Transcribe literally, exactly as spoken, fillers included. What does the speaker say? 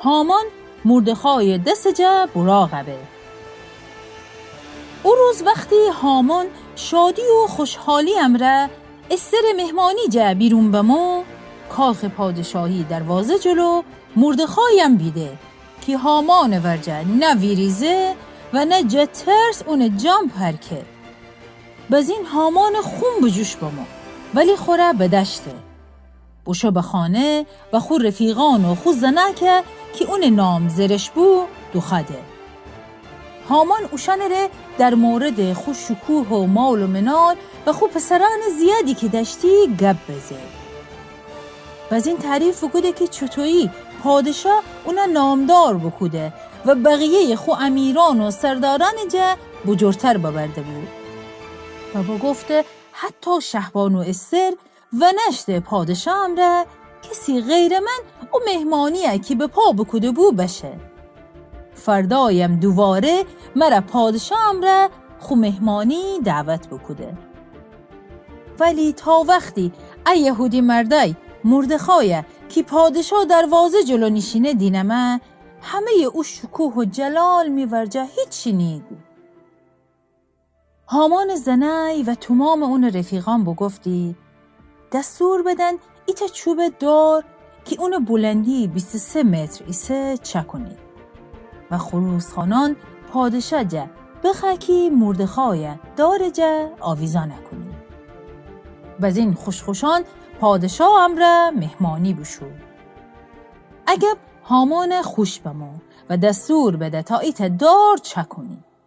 هامان مردخای دس جا براق به. او روز وختی هامان شادی و خوشحالی امرأ استر مهمانی جا بیرون بمو، کاخ پادشاهی دروازه جلو مردخایم بیده کی هامان ورجه نه ویریزه و نه جه ترس اون جان پرکه. بزین هامان خون بجوش بمو، ولی خوره بدأشته. بوشو به خانه و خو رفیقان و خو زنأکه کی اون نام زرش بو دوخوأده. هامان اوشأنٚ ره در مورد خو شکوه و مال و منال و خو پسرأنٚ زیادی کی دأشتی گب بزه. بزین تعریف بوکوده کی چوطویی پادشاه اون نامدار بوکوده و بقیه‌یٚ خو امیرأن و سردارأنٚ جا بجورتر ببرده بو. و بوگفته حتی شهبانو استر ونأشته پادشاه امرأ کسی غیر من او مهمانیه کی به پا بوکوده بو بشه. فردایم دوواره مره پادشاه امرأ خو مهمانی دعوت بوکوده. ولی تا وختی ا یهودی مردأی مردخایه کی پادشاه دروازه جلو نیشینه دینمه، همه‌یٚ او شکوه و جلال می ورجه هیچی نیدی. هامانٚ زنأی و تومامٚ اونٚ رفیقأن بوگفتی دستور بدن ایتأ چوبٚ دار کی اونٚ بلندی بیست و سه متر ایسه چأکونید و خروس‌خوانأن پادشاه جا بخوأ کی مردخایه دارٚ جا آویزأن کونید. بزین خوش‌خوشأن پادشاه امرأ مهمانی بوشو. ا گب هامان خوش بمو و دستور بده تا ایتأ دار چأکونی.